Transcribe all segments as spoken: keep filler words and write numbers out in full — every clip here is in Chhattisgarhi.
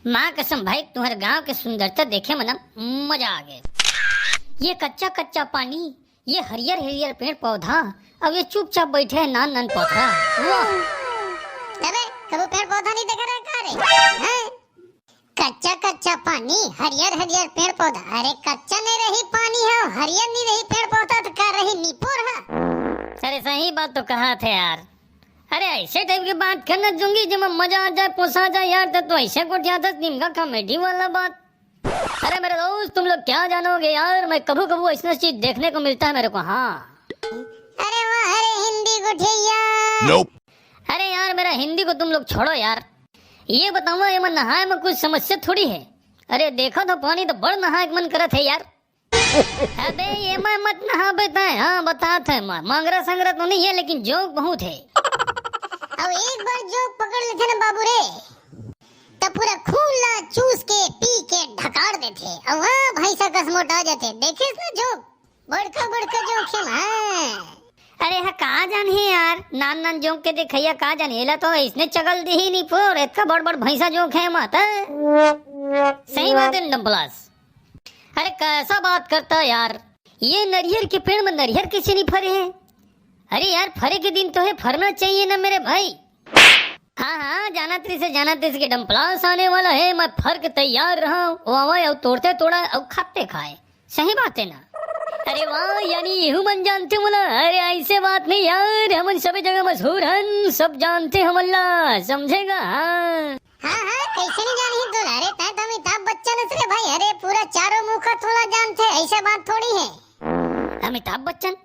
माँ कसम भाई, तुम्हर गांव के सुंदरता देखे म ना मजा आ गए। ये कच्चा कच्चा पानी, ये हरियर हरियर पेड़ पौधा, अब ये चुपचाप बैठे है नान नान पौधा। वाह। अबे, कबू पेड़ पौधा नहीं देखे रहे का रे? हैं? कच्चा कच्चा पानी, हरियर हरियर पेड़ पौधा। अरे कच्चा नहीं रही पानी है, हरियर नहीं रही पेड़ पौधा तो का रही, निपोर है? अरे सही बात तो कहा थे यार। अरे ऐसे टाइप की बात करना जोंगी, जेमा मजा आ जाए, पोसा जाए यार, तब तो ऐसे गोठियाथस निमगा comedy वाला बात। अरे मेरे दोस्त, तुम लोग क्या जानोगे यार, मैं कभू कभू ऐसा चीज देखने को मिलता है मेरे को। हाँ। अरे वाह, अरे हिंदी गोठिया। Nope। अरे यार, मेरा हिंदी को तुम लोग छोड़ो यार। ये बताओ, ये में नहाए में कुछ समस्या थोड़ी है। अरे देखो तो, पानी तो बड़ नहाए के मन करत है यार। अबे ये मैं मत नहा बेटा, हाँ बतात है मैं, मांगरा संगरा तो नहीं है लेकिन जोक बहुत है। अब एक बार जोक पकड़ लेथे ना बाबू रे, तब पूरा खून ला चूस के पी के ढकार देथे। अब हाँ भैंसा कस मोटा जाथे, देखेस ना जोक, बड़का बड़का जोक है। हाँ। अरे हा का जानही यार, नान नान जोक के देखैया का जानही, एला तो इसने चगल दी ही नहीं पोर, इतना बड़ बड़ भैंसा जोक है मत। सही बात है डम्पलास। अरे कैसा बात करता है यार, ये नरियर के पेड़ में नरियर कैसे नहीं फरे हैं? अरे यार, फरे के दिन तो है, फरना चाहिए ना मेरे भाई। हाँ हाँ, जानत रहिस हे, जानत रहिस हे कि डम्पलास आने वाला है, मैं फर के तैयार रहा, वो आवे और तोड़ते तोड़ा और खाते खाए। सही बात है ना? अरे वाह, यानी यहू मन जानते मोला। अरे ऐसे बात नहीं यार, हमन सबे जगह मशहूर हन, सब जानते हमन ला, समझेगा? हाँ। हाँ हाँ, कैसे नहीं जानही तोला? अरे तैं तो अमिताभ बच्चन हस रे भाई, अरे पूरा चारों मुखा तोला जानथे, ऐसा बात थोड़ी है। अमिताभ बच्चन?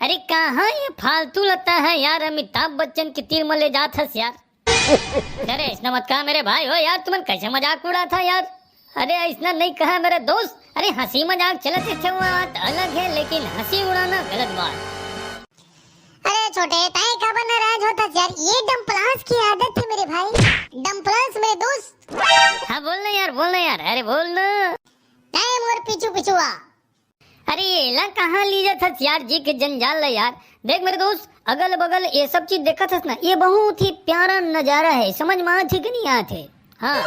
अरे कहाँ ये फालतू लगता है यार, अमिताभ बच्चन के तीर में ले जात हस यार। अरे ऐसा मत कहा मेरे भाई हो यार, तुमन कैसे मजाक उड़ा था यार। अरे ऐसा नहीं कहा मेरे दोस्त, अरे हंसी मजाक चलत थे, वो बात अलग है, लेकिन हंसी उड़ाना गलत बात। अरे छोटे, तैं काबर नाराज होत हस यार, ये डम्पलास की आदत है मेरे भाई। डम्पलास मेरे दोस्त। हाँ बोल ना यार, बोल ना यार, अरे बोल ना। तैं मोर पीछू पीछू आ। अरे एला कहाँ ली जात हस यार, जी के जंजाल ला यार। देख मेरे दोस्त, अगल बगल ये सब चीज देखत हस ना, ये बहुत ही प्यारा नजारा है, समझ में आत हे कि नहीं आत हे? हाँ,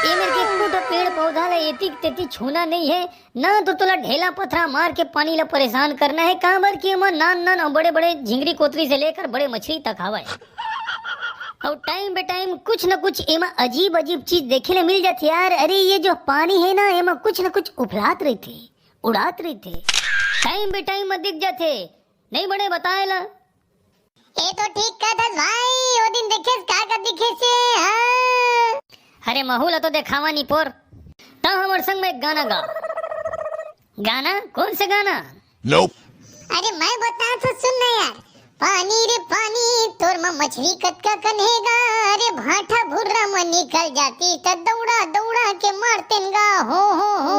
ये मेरे के कुछ पेड़ पौधा ला एती तेती छूना नहीं है, ना तो तोला ढेला पथरा मार के पानी ला परेशान करना है, काबर कि एमा नान नान और बड़े बड़े झिंगरी कोतरी से लेकर बड़े मछली तक हवय। और टाइम बे टाइम कुछ न कुछ एमा अजीब अजीब चीज देखे ले मिल जाथे यार। अरे ये जो पानी है ना, एमा कुछ न कुछ उफलात रहिथे, उड़ात रहिथे। टाइम बे टाइम में दिख जाथे, नहीं बने बताए ला। ये तो ठीक कहत हस भाई, वो दिन देखेस का का दिखेस हे, हाँ। अरे महू ला तो देखावा नहीं पोर, त हमर संग में एक गाना गा। गाना? कौन से गाना? Nope। अरे मैं बतात हूँ, सुन ना यार। पानी रे पानी, तोर म मछली कतका कन हे गा, अरे भाठा भुर्रा म निकल जाती त दौड़ा दौड़ा के मारतेन गा, हो हो हो।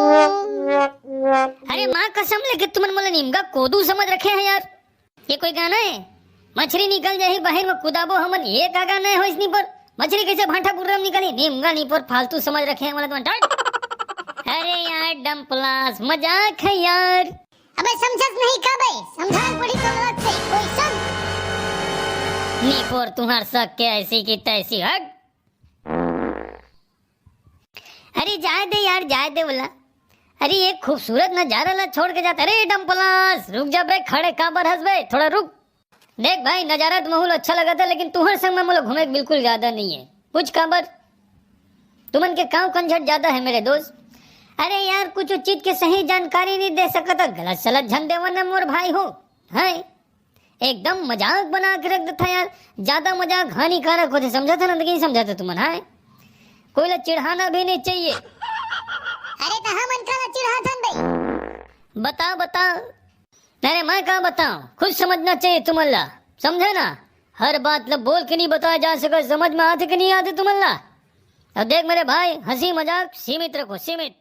अरे माँ कसम लेके तुमन मोला निमगा कोदू समझ रखे हैं यार। ये कोई गाना है? मछली निकल जाही बाहिर म कुदाबो हमन, ये का गाना है हो इसनी पर? मछली कैसे भाठा भुर्रा म निकली? निमगा नहीं पर फालतू समझ रखे हैं मोला तुमन। हट। अरे यार डम्पलास, मजाक है यार। अबे समझस नहीं का बे? समझाए पड़ी तो अलग से, कोई सुन। नी पोर तुहार सक के ऐसी की तैसी, हट। अरे जाए दे यार, जाए दे बोला। अरे ये खूबसूरत नजारा ला छोड़ के जाता। अरे डम्पलास, रुक जा बे, खड़े काबर हस बे, थोड़ा रुक। देख भाई, नजारा तो महू ल अच्छा लगत हे, लेकिन तुहर संग में मोला घूमे के बिल्कुल ज्यादा नहीं है। पूछ काबर? तुमन के काव कंझट ज्यादा है मेरे दोस्त। अरे यार, कुछ चीज के सही जानकारी नहीं दे सकत, गलत सलत झन देवन ना मोर भाई हो। हैं? एकदम मजाक बना के रख देता यार। ज्यादा मजाक हानिकारक होथे, समझत हे ना? तो नहीं समझत हे तुमन, हैं? कोई ला चिढ़ाना भी नहीं चाहिए। अरे तो हमन काला चिढ़ाथन बे? बता, बता। अरे मैं का बताऊं, खुद समझना चाहिए तुमन ला, समझे ना? हर बात ला बोल के नहीं बताया जा सके, समझ में आथे कि नहीं आथे तुमन ला? अब देख मेरे भाई, हंसी मजाक सीमित रखो, सीमित।